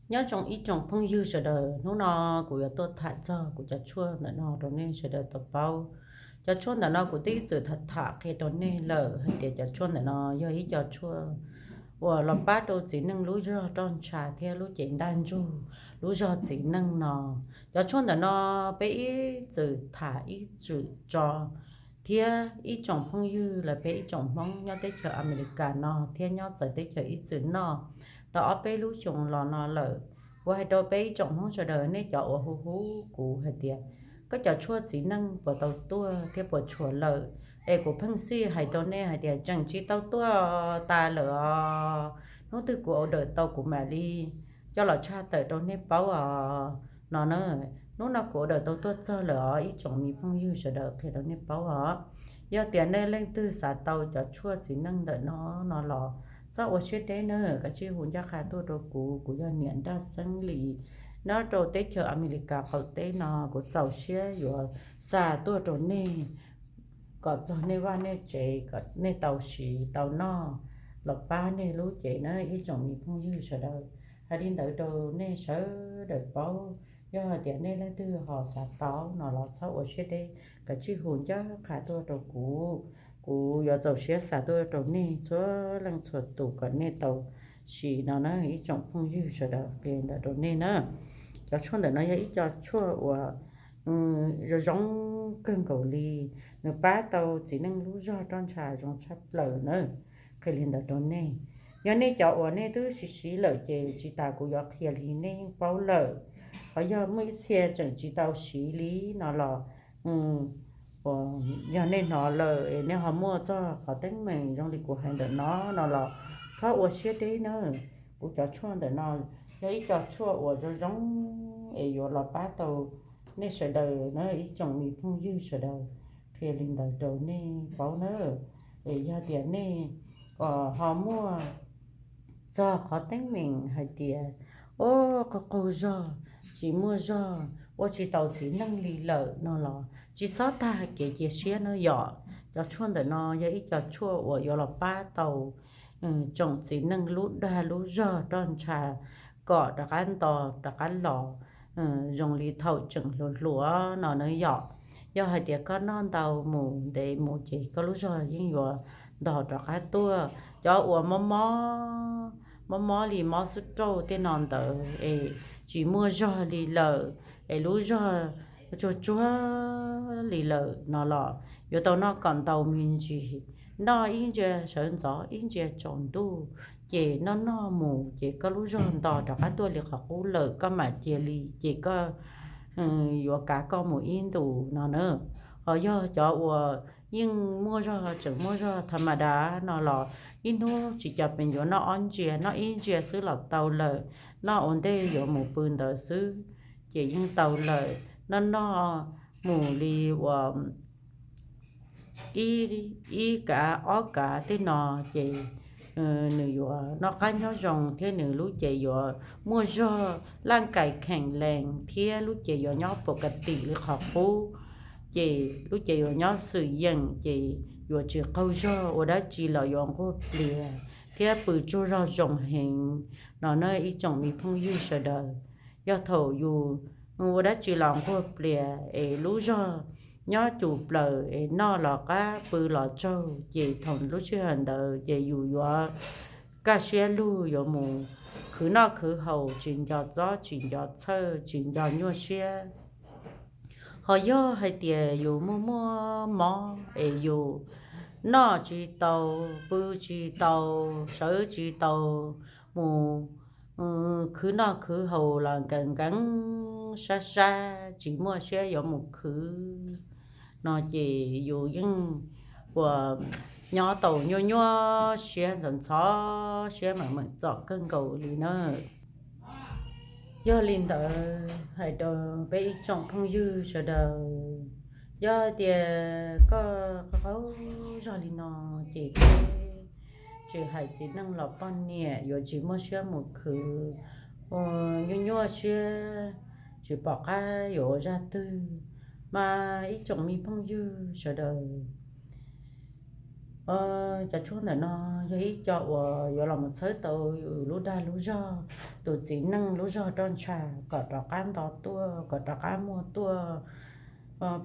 Nyob zoo ib tsoom phooj ywg sawv daws, hnub no kuv yuav tuaj tham txog kuv cov tshuaj ntawm no rau nej sawv daws tau paub. Cov tshuaj ntawm no kuv twb ib txwm tham tham qhia rau nej lawm hais tias cov tshuaj ntawm no yog ib co tshuaj uas los pab rau txiv neej lub zog roj ntsha thiab lub cev ntaj ntsug, lub zog txiv neej no. Cov tshuaj ntawm no peb ib txwm tham ib txwm tso, thiab ib tsoom phooj ywg los peb ib tsoom Hmoob nyob teb chaws Amelikas no thiab nyob txawv teb chaws ib txwm noj tau ob peb lub xyoo los no lawm. Kuv hais rau peb ib tsoom Hmoob sawv daws, nej cov uas hu hu kuv hais tias koj cov tshuaj txiv neej puas tau tuaj thiab puas tshuav lawm, es kuv pheej xij hais rau nej hais tias tseem tsis tau tuaj tas lawm os. Hnub twg kuv order tau kuv mam li coj los tshaj tawm rau nej paub os no na. Hnub no kuv order tau tuaj txog lawm os ib tsoom me phooj ywg sawv daws, qhia rau nej paub os. Yog tias nej leej twg xav tau cov tshuaj txiv neej ntawm no no los txhob ua siab deb na, kav tsij hu ncaj qha tuaj rau kuv. Kuv yog niam Nraj Xeeb Lis, nyob rau teb chaws Amelikas qaum teb no. Kuv txaus siab yuav xa tuaj rau nej kom txog nej vaj nej tsev kom nej tau siv tau noj los pab nej lub cev na ib tsoom me phooj ywg sawv daws. Hais li ntawd rau nej sawv daws paub, yog hais tias nej leej twg ho xav tau no los txhob ua siab deb, kav tsij hu ncaj qha tuaj rau kuv. Kuv yuav txaus siab xa tuaj rau nej txhua leej txhua tus kom nej tau siv no na ib tsoom phooj ywg sawv daws, qhia ntawd rau nej na. Cov tshuaj ntawm no yog ib co tshuaj uas zoo zoo kawg nkaus li, nws pab tau txiv neej lub zog roj ntsha zoo tshaj plaws na. Qhia li ntawd rau nej, yog nej cov uas nej twb siv siv lawm ces tsis tas kuv yuav qhia li, nej yeej paub lawm. Ho yog muaj ib txhia tseem tsis tau siv li no los, yog nej hnov lawm es nej ho muaj txog qhov teeb meem zoo li kuv hais ntawm no no los txhob ua siab deb na. Kuv cov tshuaj ntawm no yog ib co tshuaj uas zoo zoo es yuav los pab tau nej sawv daws na ib tsoom me phooj ywg sawv daws. Qhia li ntawd rau nej paub na. Es yog tias nej ho muaj txog qhov teeb meem hais tias, o, qaug qaug zog, tsis muaj zog, ua tsis tau txiv neej li lawm no los tsis txhob tag kev cia siab na yom. Cov tshuaj ntawm no yog ib co tshuaj uas yuav los pab tau tsoom txiv neej lub dag lub zog roj ntsha kom rov qab nto rov qab los zoo li thaum tseem hluas hluas no na yom. Yog hais tias koj noj ntau mus ntev mus ces koj lub zog yeej yuav ntog rov qab tuaj. Cov uas mob mob, mob mob li mob xub rauj tej no ntawd es tsis muaj zog li lawm, es lub zog tsuag tsuag li lawm no los yuav tau noj kom ntau me ntsis. Noj ib ntsia sawv ntxov ib ntsia tsaus ntuj, ces noj noj mus ces koj lub zog nto rov qab tuaj li qhov qub lawm, koj mam cia li ces koj yuav kav koj mus ib ntus no na. Ho yog cov uas yeej muaj zog, tseem muaj zog tha ma da no los ib hnub tsis cov pees yuav noj ob ntsia, noj ib ntsia xwb los tau lawm. Noj ua ntej yuav mus pw ntawd xwb ces yeej tau lawm. Noj noj mus li uas ib kav ob kav tej no ces nws yuav noj qab nyob zoo thiab nws lub cev yuav muaj zog, laj kais kheem lees thiab lub cev yuav nyob pom ka tim li qhov qub. Ces lub cev yuav nyob xwm yeem ces yuav tsis qaug zog, ua dab tsi los yuav nquag plias thiab pw tsaug zog zoo heev no na ib tsoom me phooj ywg sawv daws. Yog thaum yus ua dab tsi los nquag plias es lub zog nyob cus plaws es noj los qab pw los tsaug ces thaum lub sij hawm ntawd ces yus yuav kaj siab lug yuav mus khwv noj khwv haus, tsis nco txob tsis nco txhawj, tsis nco nyuaj siab. Ho yog hais tias yus muaj muaj mob es yus noj tsis tau, pw tsis tau, sawv tsis tau, mus khwv noj khwv haus los nkees nkees sab sab tsis muaj siab yuav mus khwv no ces yus yeej uas nyob tau nyuaj nyuaj siab, ntxhov ntxhov siab, meem meem txom kawg nkaus li na. Yog li ntawd hais rau peb ib tsoom phooj ywg sawv daws, yog tias koj qaug zog li no ces peb tsis hais txiv neej los poj niam yuav tsis muaj siab mus khwv, nyuaj nyuaj siab, tsis pom qab yuav ua zaj twg. Mas ib tsoom me phooj ywg sawv daws, Cov tshuaj ntawm no yog ib co uas yuav los mus txhawb tau yus lub dag lub zog, tus txiv neej lub zog roj ntsha kom rov qab nto tuaj, kom rov qab muaj tuaj.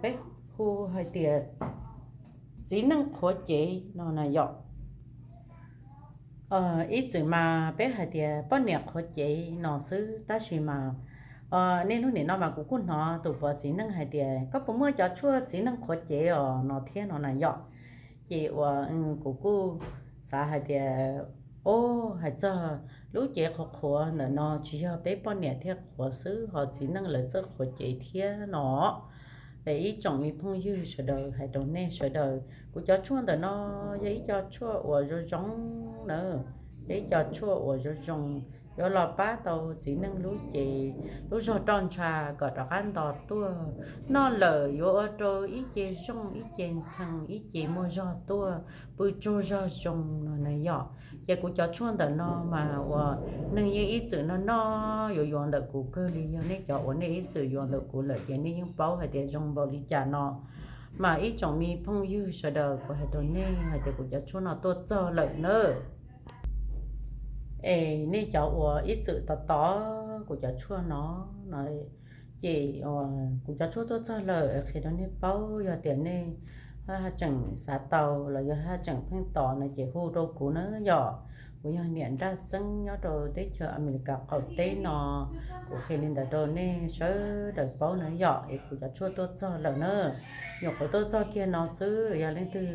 Peb hu hais tias txiv neej qhuav cev no na yom. Ib txwm mas peb hais tias poj niam qhuav cev no xwb, tab sis mas nej lub nim no mas kuv kuj hnov tus puav txiv neej hais tias koj puas muaj cov tshuaj txiv neej qhuav cev os no thiab no na yom. Ces uas kuv kuj xav hais tias, o, hais txog lub cev qhuav qhuav ntawm no tsis yog peb poj niam thiaj qhuav xwb, ho txiv neej lawv txawj qhuav cev thiab no. Es ib tsoom me phooj ywg sawv daws, hais rau nej sawv daws, kuv cov tshuaj ntawm no yog ib co tshuaj uas zoo zoo na, yog ib co tshuaj uas zoo zoo, yuav los pab tau txiv neej lub cev, lub zog roj ntsha kom rov qab nto tuaj. Noj lawm yuav ua rau ib ce zoo, ib ce ntxhee, ib ce muaj zog tuaj, pw tsaug zog zoo no na yom. Ces kuv cov tshuaj ntawm no mas uas neeg yeej ib txwm noj noj yuav yuav ntawm kuv kawg li. Yog nej cov uas nej ib txwm yuav ntawm kuv lawm ces nej yeej paub hais tias zoo npaum li cas no. Mas ib tsoom me phooj ywg sawv daws, kuv hais rau nej hais tias kuv cov tshuaj no tuaj txog lawm na. Es nej cov uas ib txwm tos tos kuv cov tshuaj no, ces kuv cov tshuaj tuaj txog lawm, qhia rau nej paub. Yog tias nej haj tseem xav tau los yog haj tseem pheej tos no ces hu rau kuv na yom. Kuv yog niam Nraj Xeeb nyob rau teb chaws Amelikas qaum teb no. Kuv qhia li ntawd rau nej sawv daws paub na yom, es kuv cov tshuaj tuaj txog lawm na. Nyuam qhuav tuaj txog kiag no xwb, yog leej twg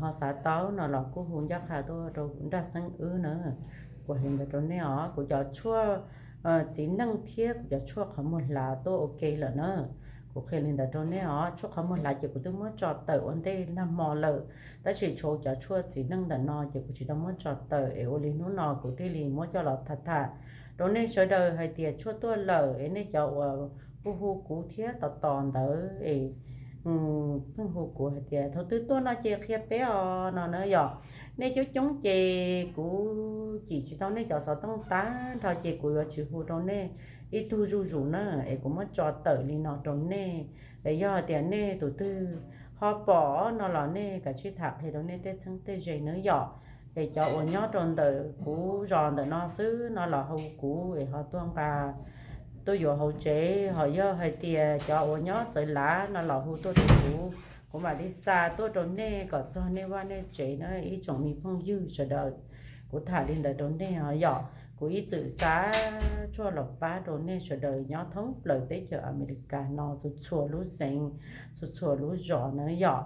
ho xav tau no los kuj hu ncaj qha tuaj rau Nraj Xeeb wb na. Kuv hais li ntawd rau nej os, kuv cov tshuaj txiv neej thiab kuv cov tshuaj qhov muag hlav tuaj ua ke lawm na. Kuv qhia li ntawd rau nej os, tshuaj qhov muag hlav ces kuv twb muab tso tawm ua ntej nag hmo lawm, tab sis tshuav cov tshuaj txiv neej ntawm no ces kuv tsis tau muab tso tawm, es ua li hnub no kuv thiaj li muab coj los tham tham rau nej sawv daws hais tias tshuaj tuaj lawm, es nej cov uas hu hu kuv thiab tos tos ntawd es pheej hu kuv hais tias thaum twg tuaj no ces qhia peb os no na yom. Nej coob coob ces kuv cim tsis tau nej cov xov tooj tag nrho ces kuv yuav tsis hu rau nej ib tug zuj zus na, es kuv muab tso tawm li no rau nej. Es yog hais tias nej tus twg ho pom no los nej kav tsij tham qhia rau nej tej txheeb tej ze nawb yom. Es cov uas nyob rau ntawm kuv zos ntawm no xwb no los hu kuv es ho tuaj nqa tuaj yuav hauv tsev, ho yog hais tias cov uas nyob txawv lav no los hu tuaj rau kuv, kuv mam li xa tuaj rau nej kom txog nej vaj nej tsev na ib tsoom me phooj ywg sawv daws. Kuv tham li ntawd rau nej os yom, kuv ib txwm xa tshuaj los pab rau nej sawv daws nyob thoob plaws teb chaws Amelikas no txhua txhua lub xeev, txhua txhua lub zos na yom.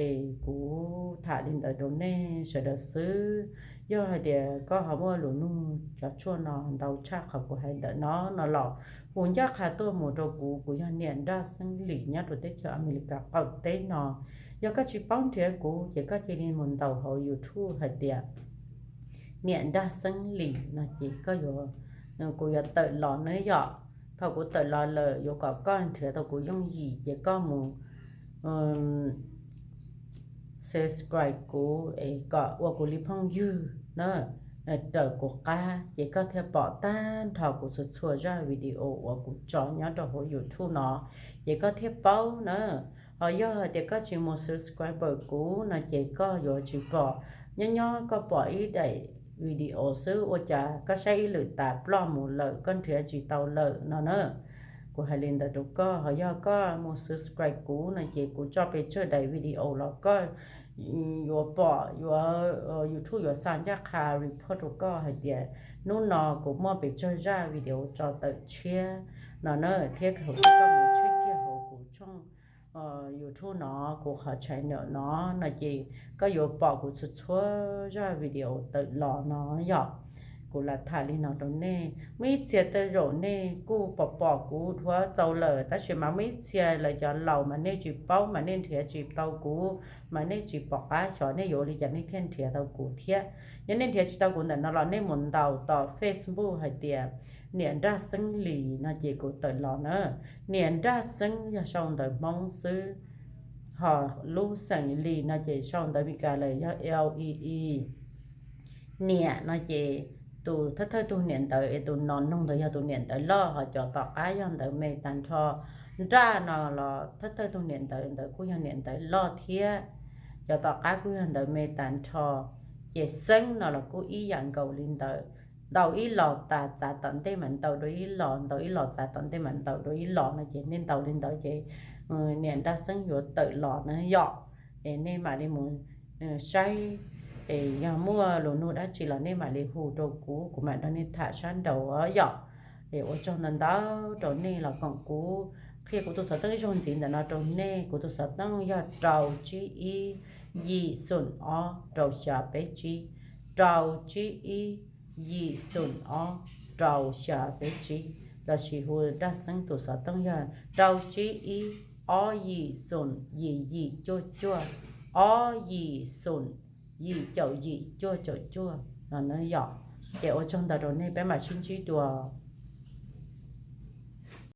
Es kuv tham li ntawd rau nej sawv daws xwb. Yog hais tias koj ho muaj lus nug cov tshuaj no ntau tshaj qhov kuv hais ntawm no no los hu ncaj qha tuaj mus rau kuv, kuv yog niam Nraj Xeeb Lis nyob rau teb chaws Amelikas qaum teb no. Yog koj tsis paub nrhiav kuv ces koj cia li mus ntaus hauv YouTube hais tias niam Nraj Xeeb Lis no ces koj yuav, kuv yuav tawm los nawb yom. Thaum kuv tawm los lawm yuav kom koj nrhiav tau kuv yooj yim ces koj mus subscribe kuv es kom ua kuv li phooj ywg na, raws kuv qab ces koj thiaj pom tag nrho kuv txhua txhua zaj video uas kuv tso nyob rau hauv YouTube no, ces koj thiaj paub na. Ho yog hais tias koj tsis mus subscribe kuv no ces koj yuav tsis pom, nyob nyob koj pom ib daim video xwb ua cas koj saib ib lwm tas ploj mus lawm koj nrhiav tsis tau lawm no na. Kuv hais li ntawd rau koj, ho yog koj mus subscribe kuv no ces kuv tso pes tsawg daim video los koj yuav pom, yuav, YouTube yuav xa ncaj qha report rau koj hais tias hnub no kuv muaj pes tsawg zaj video tso tawm tshiab no na, thiab koj mus check kiag hauv kuv tshooj YouTube no, kuv qhov channel no no ces koj yuav pom kuv txhua txhua zaj video tawm los no yom. Kuv lam tham li no rau nej, muaj ib txhia tej zaum nej kuj pom pom kuv dhuav txaus lawm tab sis mas muaj ib txhia lawv cov laus mas nej tsis paub mas nej nrhiav tsis tau kuv, mas nej tsis pom qab xyov nej yuav ua li cas nej thiaj nrhiav tau kuv thiab. Yog nej nrhiav tsis tau kuv ntawm no los nej mus ntaus tom Facebook hais tias niam Nraj Xeeb Lis no ces kuv tawm los na. Niam Nraj Xeeb yog sau ntawv Hmoob xwb, ho lub xeem Lis no ces sau ntawv Meskas lawm yog L E E. Niam no ces tus thawj thawj tug niam ntawv es tus no noog ntawd yog tus niam ntawv loj, ho cov tom qab yog ntawv me tag nrho. Nraj no los thawj thawj tug niam ntawv ntawd kuj yog niam ntawv loj thiab. cov tom qab kuj yog ntawv me tas nrho. Ces xeeb no los kuj ib yam nkaus li ntawd, ntaus ib los tas txav tom ntej mas ntaus dua ib los, ntaus ib los txav tom ntej mas ntaus dua ib los no ces nej ntaus li ntawd ces niam nraj xeeb yuav tawm los na yom. Es nej mam li mus saib, es yog muaj lus nug dab tsi los nej mam li hu rau kuv, kuv mam nrog nej tham sab nraud yom. Es ua tsaug ntau ntau rau nej los koom kuv qhia kuv tus xov tooj ib zaug ntxiv ntawm no rau nej. Kuv tus xov tooj yog rau tsib ib yim xoom ob rau xya peb tsib, rau tsib ib yim xoom ob rau xya peb tsib, lossis hu nraj xeeb tus xov tooj yog rau tsib ib ob yim xoom yim yim cuaj cuaj, ob yim xoom yim caum yim cuaj caum cuaj no na yom. Ces ua tsaug ntau rau nej, peb mam sib ntsib dua.